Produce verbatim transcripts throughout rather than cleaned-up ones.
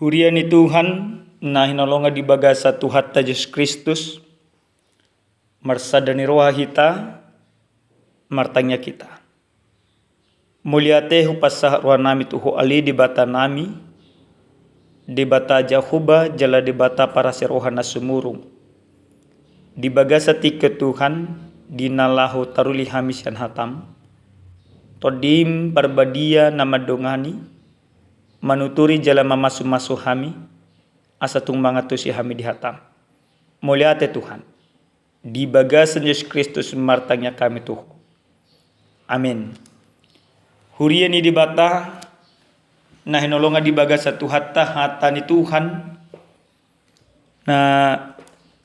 Huria ni Tuhan, na hinaholongan di bagasan Tuhanta Jesus Kristus, marsada ni roha hita, martangiang hita. Mauliate hupasahat rohanami tu Ho ale Debatanami, Debata Jahowa jala Debata parasi roha na sumurung. Di bagasan tingki on Tuhan, di na laho taruli hami sian hataM, TondiM Parbadia na mandongani, manuturi jala mamasumasu hami, asa tung mangantusi hami di hataM. Mauliate Tuhan. Di bagasan Jesus Kristus martangiang hami tu Ho. Amin. Huria ni Debata, na hinaholongan di bagasan Tuhanta, hata ni Tuhan, na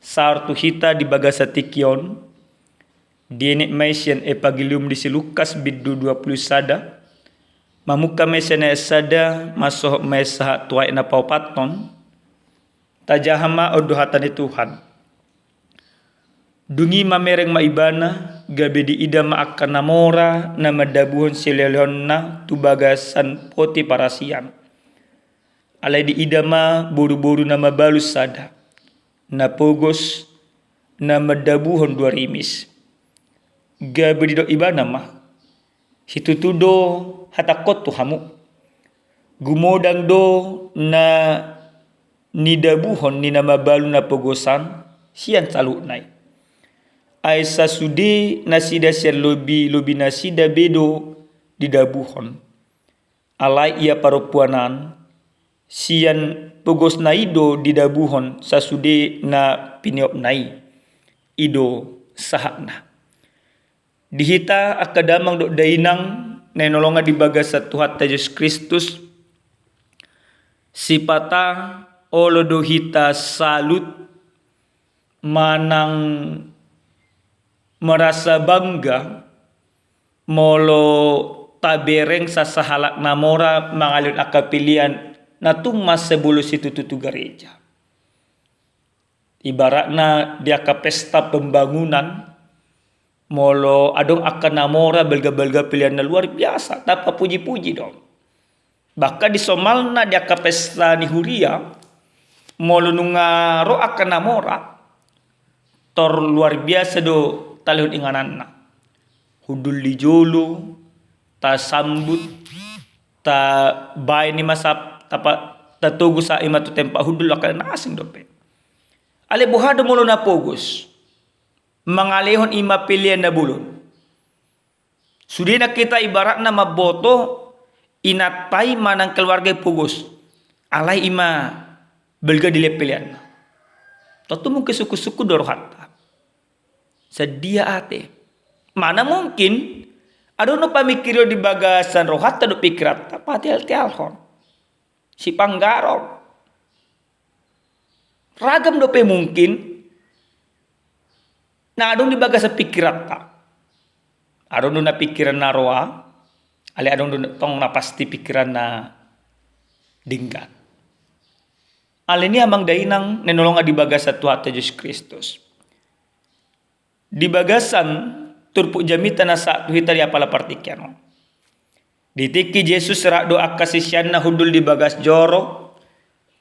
saor tu hita di bagasan tingki on, dienet ma i sian Evangelium di si Lukas bindu dua pulu sada, mamungka ma i sian ayat sada, mansohot ma i sahat tu ayat na paopathon. Tajaha ma, on do hata ni Tuhan. Dung i mamereng ma ibana, gabe diida ma angka na mora na mandabuhon silehonlehonna tu bagasan poti parasian. Alai diida ma boruboru na mabalu sada, na pogos, na mandabuhon dua rimis. Gabe didok ibana ma, situtu do hatangkon tu hamu, gumodang do na nidabuhon ni na mabalu na pogosan sian saluhutna i. Ai sasude nasida sian lobilobi nasida be do didabuhon. Alai ia parompuan an, sian pogosna i do didabuhon sasude na piniopna i. I do sahatna. Di hita angka damang dohot dainang na hinaholongan di bagasan Tuhanta Jesus Kristus, sipata olo do hita salut manang merasa bangga molo tabereng sasahalak na mora mangalehon angka pelean na tung mansai molo situtu tu gareja. Ibaratna di angka pesta pembangunan, molo adong angka na mora balgabalga pelean na luar biasa, tapapujipuji do. Bahkan di somalna di angka pesta ni huria, molo nunga ro angka na mora, tor luar biasa do talehon ingananna. Hundul di jolo, tasambut, tabaen i ma sap-, tapa-, tatogu sahat i ma tu tempat hundul, angka na asing dope. Alai boha do molo na pogos mangalehon i ma pelean na bolon? Sude nangkin hita ibaratna mamboto inanta i manang keluarga i pogos, alai i ma balga dilehon peleanna. Tontu mungkin sungkunsungkun do rohanta. Sadia ate. Mana mungkin adong do pamingkirion di bagasan rohanta dohot pingkiranta, patealtealhon, sipanggaron. Ragam dope mungkin na adong di bagasan pingkiranta. Adong do na pingkiranna roa, alai adong do tong na pasti pingkiranna denggan. Alani i amang dainang na hinaholongan di bagasan Tuhanta Jesus Kristus. Di bagasan turpuk jamita na sahat tu hita di apala partingkian on. Di tingki Jesus rap do angka siseanna hundul di bagas joro,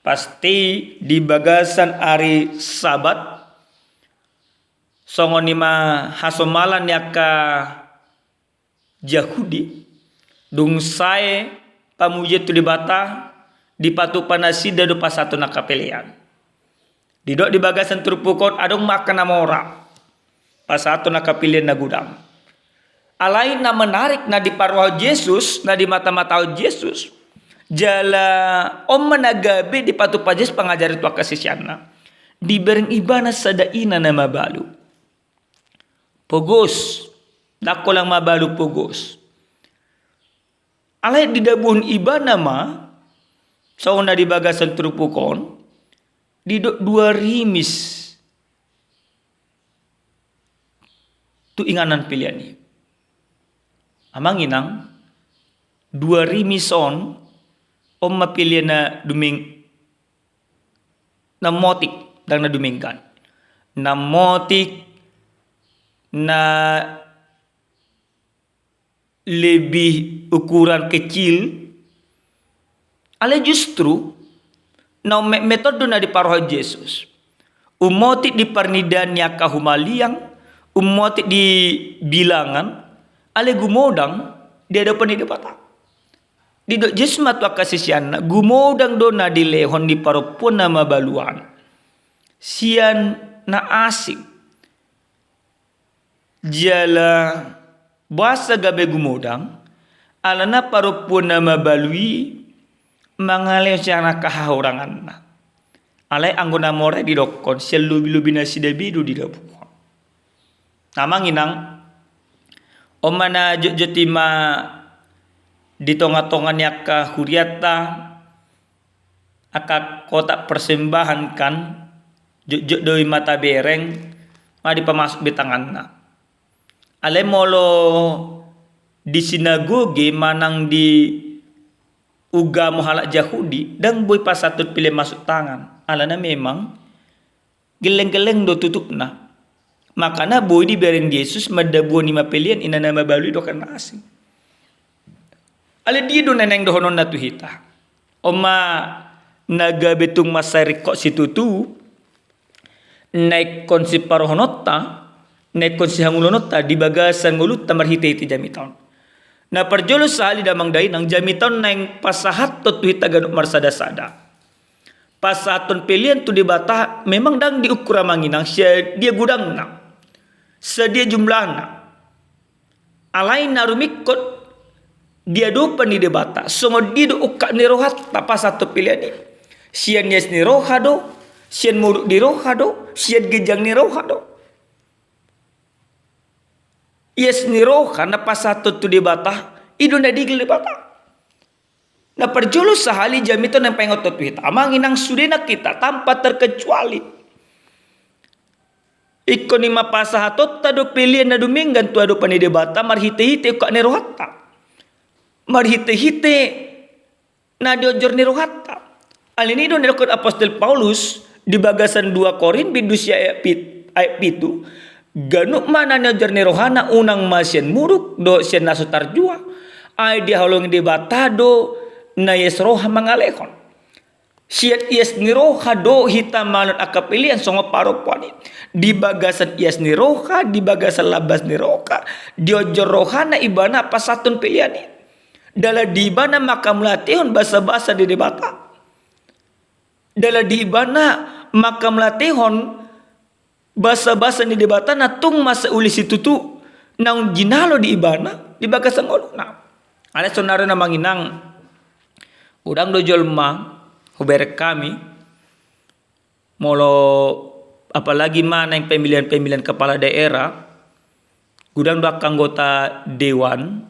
pasti di bagasan ari Sabat, songon i ma hasomalan ni angka Jahudi, dung sae pamujion tu Debata, dipatupa nasida do pasahathon angka pelean. Didok di bagasan turpuk on adong ma angka na mora pasahathon angka pelean na godang. Alai na menarik na diparrohahon Jesus, na dimatamatahon Jesus, jala on ma na gabe dipatupa Jesus pangajari tu angka siseanna. Dibereng ibana sada ina na mabalu. Pogos, ndang holan mabalu, pogos. Alai didabuhon ibana ma, songon na di bagasan turpuk on, didok dua rimis tu inganan pelean i. Amang inang, dua rimis on, on ma pelean na dumeng-, na motik, ndang na dumenggan. Na motik, na lebih ukuran kecil, alai justru Na ummetmet on do na diparrohahon Jesus. Ummotik di parnidaan ni angka humaliang, ummotik di bilangan, alai gumodang di adopan ni Debata. Didok Jesus ma tu angka siseanna, gumodang do na dilehon ni parompuan na mabalu an sian na asing. Jala boasa gabe gumodang? Alana parompuan na mabalu i mangalehon sian angka hahuranganna. Alai anggo na mora i didokkon, sian lobi-lobi nasida be do didabuhon. Amang inang, on ma na jotjot i ma di tonga-tonga ni angka hurianta, angka kotak persembahan kan, jotjot do i ma tabereng, nga dipamasuk be tanganna. Alai molo di sinagoge manang di ugamo halak Jahudi, ndang boi pasahathon pelean masuk tangan. Alana memang gelleng-gelleng do tutupna. Makana boi dibereng Jesus mandabuhon i ma pelean inna na mabalu i dohot na asing. Alai dia do na naeng dohononna tu hita? On ma na gabe tung mansai ringkot situtu, na ingkon siparrohahononta, na ingkon sihangoluhononta di bagasan ngolunta marhite-hite jamita on. Na parjolo sahali damang dainang, jamita on naeng pasahathon tu hita ganup marsada-sada. Pasahathon pelean tu Debata memang ndang diukur amang inang sadia godangna, sadia jumlahna. Alai na rumingkot di adopan ni Debata, songon dia do ungkap ni rohanta pasahathon pelean i. Sian ias ni roha do, sian muruk ni roha do, sian ginjang ni roha do. Ias ni roha na pasahathon tu Debata, i do na diigil Debata. Na parjolo sahali jamita on naeng paingothon tu hita, amang inang, sudena hita tanpa terkecuali ingkon i ma pasahatonta do pelean na dumenggan tu adopan ni Debata marhite-hite ungkap ni rohanta, marhite-hite na di onjor ni rohanta. Alani i do na didokkon apostel Paulus di bagasan dua Korint bindu sia ayat pit-, ayat pitu, ganup ma na nionjor ni rohana unang ma sian muruk dohot sian na so tarjua, ai dihaholongi Debata do na ias roha mangalehon. Sian ias ni roha do hita mangalehon angka pelean songon parompuan i. Di bagasan ias ni roha, di bagasan lambas ni roha, di onjor rohana ibana pasahathon pelean i. Dalan di ibana manghamauliatehon basa-basa ni Debata. Dalan di ibana manghamauliatehon basa-basa ni Debata na tung masa uli situtu naung jinalo di ibana di bagasan ngoluna. Alai saonari on amang inang, godang do jolma hubereng hami, molo apalagi ma naeng pemilihan-pemilihan kepala daerah, godang do angka anggota dewan,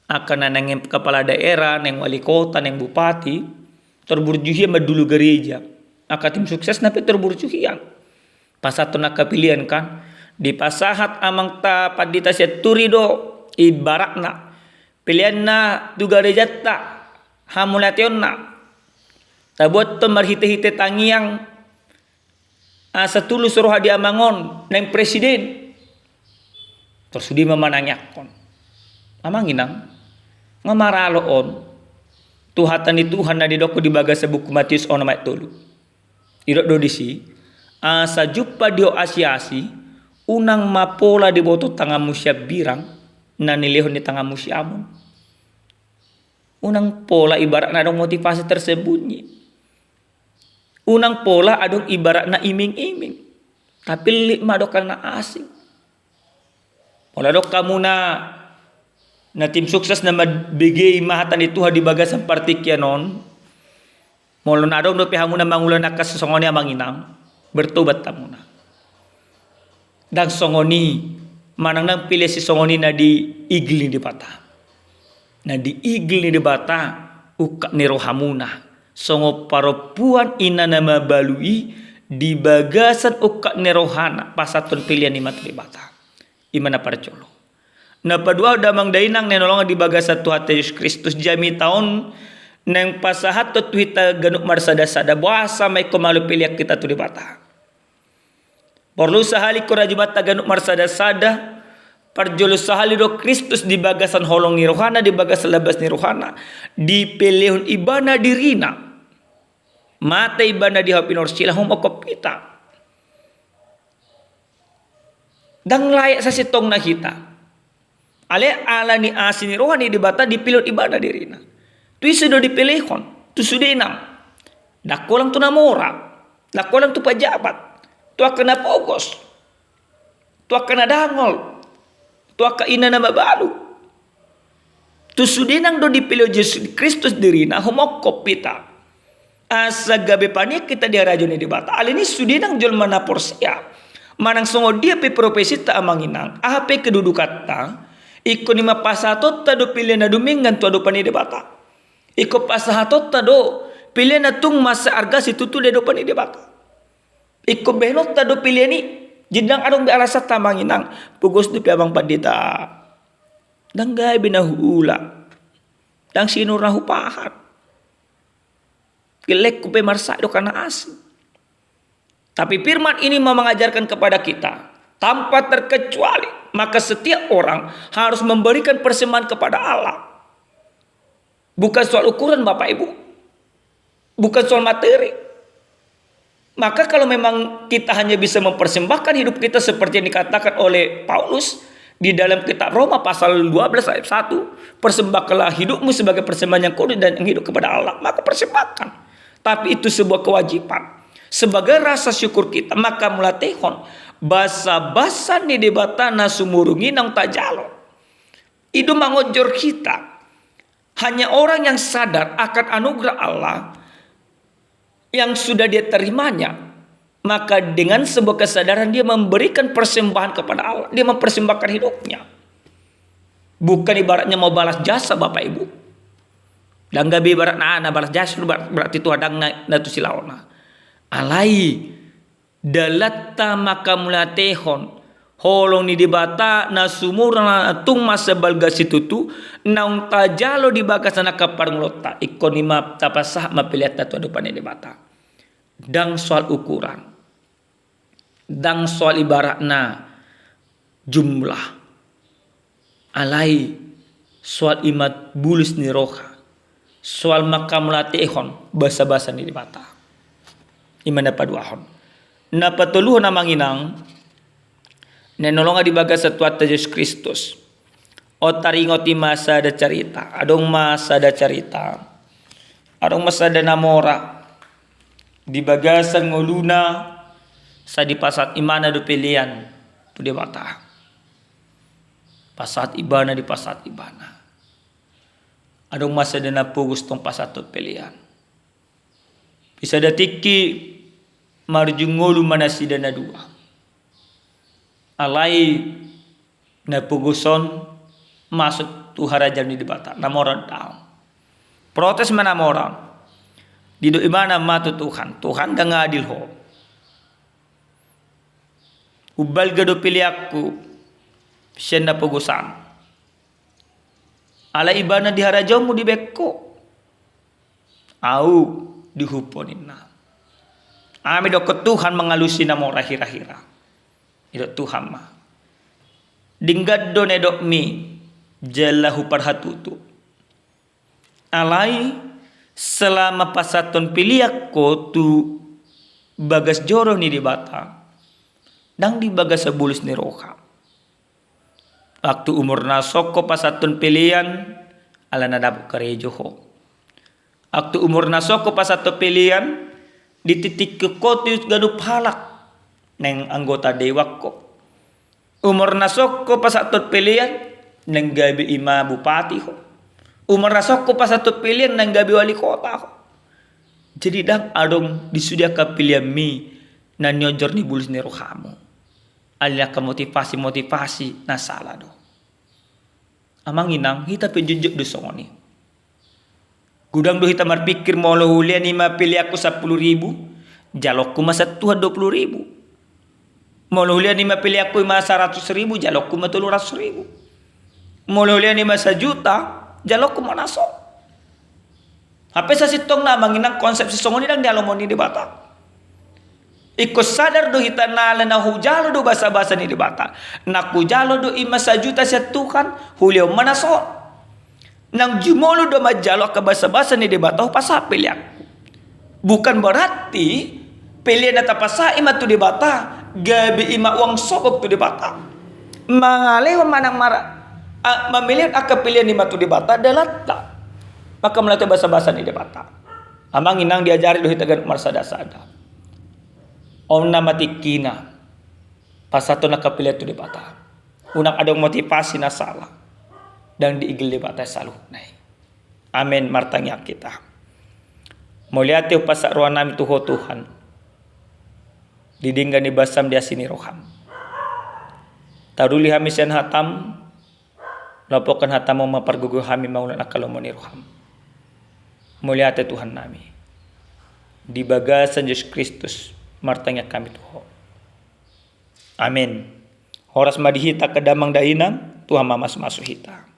angka na naeng kepala daerah, naeng wali kota, naeng bupati, tor burju hian mandulu gareja. Angka tim suksesna pe tor burju hian. Pasahathon angka pelean kan, dipasahat amanta pandita Sianturi do ibaratna peleanna tu garejanta, hamauliateonna. Tabuathon marhite-hite tangiang, asa tulus roha di amang on naeng presiden. Tor sude ma manangiangkon. Amang inang, nga maralo on tu hata ni Tuhan na didokkon di bagasan buku Matius onom ayat tolu. Didok do disi, asa jumpang di ho asi-asi, unang ma pola diboto tanganmu siambirang na nilehon ni tanganmu siamun. Unang pola ibaratna adong motivasi tersembunyi. Unang pola adong ibaratna iming-iming. Tapillit ma dohot na asing. Molo adong hamuna na tim sukses na mambege i ma hata ni Tuhan di bagasan partingkian on, molo na adong dope hamuna mangula angka sisongon i amang inang, bertobat hamuna. Ndang songon i, manang ndang pelean sisongon i na diigil ni Debata. Na diigil ni Debata ungkap ni rohamuna, songon parompuan inna na mabalu i di bagasan ungkap ni rohana pasahathon pelean i ma tu Debata. I ma na parjolo. Na paduahon damang dainang na hinaholongan di bagasan Tuhanta Jesus Kristus, jamita on naeng pasahathon tu hita ganup marsada-sada, boasa ma ingkon malo pelean hita tu Debata. Porlu sahali ingkon rajumanta ganup marsada-sada, parjolo sahali do Kristus di bagasan holong ni rohana, di bagasan lambas ni rohana, dipelehon ibana dirina. Mate ibana di hau pinorsila, humongkop hita. Ndang layak sasintongna hita. Alai ala ni asi ni roha ni Debata dipilehon ibana dirina. Tu ise do dipilehon? Tu sude inang. Ndang holan tu na mora. Ndang holan tu pajabat. Tu angka na pogos. Tu angka na dangol. Tu angka ina na mabalu. Tu sude inang do dipilehon Jesus Kristus dirina, humongkop hita. Asa gabe panian hita di harajaon ni Debata. Alani i sude inang jolma na porsea. Manang songon dia pe profesinta amang inang, aha pe kedudukanta, ingkon i ma pasahatonta do pelean na dumenggan tu adopan ni Debata. Ingkon pasahatonta do pelean na tung mansai arga situtu di adopan ni Debata. Ingkon bahenonta do pelean i, jadi ndang adong be alasanta amang inang, pogos dope amang pandita. Ndang gabe na huula. Ndang sinur na hupahan. Gellengku pe marsahit do angka na asing. Tapi firman ini mau mengajarkan kepada kita, tanpa terkecuali, maka setiap orang harus memberikan persembahan kepada Allah. Bukan soal ukuran, Bapak Ibu. Bukan soal materi. Maka kalau memang kita hanya bisa mempersembahkan hidup kita seperti yang dikatakan oleh Paulus di dalam kitab Roma pasal dua belas ayat satu, "Persembahkanlah hidupmu sebagai persembahan yang kudus dan yang hidup kepada Allah," maka persembahkan. Tapi itu sebuah kewajiban. Sebagai rasa syukur kita, maka mauliatehon basabasa ni Debata na sumurung i naung tajalo. I do mangonjor hita. Hanya orang yang sadar akan anugerah Allah yang sudah dia terimanya, maka dengan sebuah kesadaran dia memberikan persembahan kepada Allah, dia mempersembahkan hidupnya. Bukan ibaratnya mau balas jasa, Bapak Ibu. Ndang gabe ibaratna na balas jasa, ber-, berarti Tuhan ndang na, na tu silalaonna. Alai, dalanta manghamauliatehon holong ni Debata na sumurung na tung mansai balga situtu, naung tajalo di bagasan angka parngoluonta, ingkon i ma tapasahat ma peleanta tu adopan ni Debata. Ndang soal ukuran, ndang soal ibaratna jumlah. Alai soal i ma bulus ni roha, soal manghamauliatehon basabasa ni Debata. I ma na paduahon. Na patoluhon amang inang, na hinaholongan di bagasan Tuhanta Jesus Kristus. On taringot i ma sada carita, adong ma sada carita. Adong ma sada na mora di bagasan ngoluna, sai dipasahat ibana do pelean tu Debata. Pasahat ibana, dipasahat ibana. Adong ma sada na pogos tong pasahathon pelean. Di sada tingki marujung ngolu ma nasida na dua. Alai na pogos on masuk tu harajaon ni Debata, na mora on daong. Protes ma na mora on. Didok ibana ma tu Tuhan, "Tuhan, ndang adil Ho. Umbalga do peleanku sian na pogos an. Alai ibana di harajaonmu dibaen Ho, au diuhuphon," ninna. "Aha ma didokkon Tuhan mangalusi na mora hira-hira?" Didok Tuhan ma, "Denggan do na nidokmi, jala huparhatutu. Alai selama pasahathon pelean Ho tu bagas joro ni Debata, ndang di bagasan bulus ni roha. Waktu umur na so Ho pasahathon pelean, ala na dapot karejo Ho. Waktu umur na so Ho pasahathon pelean, ditingkihon Ho tu ganup halak naeng anggota dewan Ho. Umur na so Ho pasahathon pelean, naeng gabe i ma bupati Ho. Umur na so Ho pasahathon pelean, naeng gabe wali kota Ho. Jadi ndang adong di sude angka peleanmi na nionjor ni bulus ni rohamu. Alani angka motivasi-motivasi na sala do." Amang inang, hita pe jotjot do songon i. Godang do hita marpikir, molo hulean i ma peleanku sampulu ribu, jaloonku ma sian Tuhan dua pulu ribu. Molo hulean i ma peleanku i ma saratus ribu, jaloonku ma tolu ratus ribu. Molo hulean i ma sajuta, jaloonku ma na so. Hape sasintongna amang inang, konsep sisongon i ndang dialomo ni Debata. Ingkon sadar do hita na ala na hujalo do basabasa ni Debata. Na hujalo do i ma sajuta sian Tuhan, hulehon ma na so. Naung jumolo do manjalo angka basabasa ni Debata, hupasahat peleanku. Bukan berarti pelean na tapasahat i ma tu Debata gabe i ma uang sogop tu Debata. Mangalehon manang mara, a, mamelehon angka pelean i ma tu Debata dalanta. Maka mauliate basabasa ni Debata. Amang inang, diajari do hita ganup marsada-sada. On nama tingkina pasahathon angka pelean tu Debata. Unang adong motivasi na sala. Ndang diigil Debata saluhutna i. Amen. Martangiang hita. Mauliate hupasahat rohanami tu Ho Tuhan, di denggan ni basam, di asi ni roham. Taruli hami sian hatam, laho paboahon hatam on mampargogoi hami mangulahon angka lomo ni roham. Mauliate Tuhannami. Di bagasan Jesus Kristus martangiang hami tu Ho. Amen. Horas ma di hita angka damang dainang, Tuhan mamasumasu hita.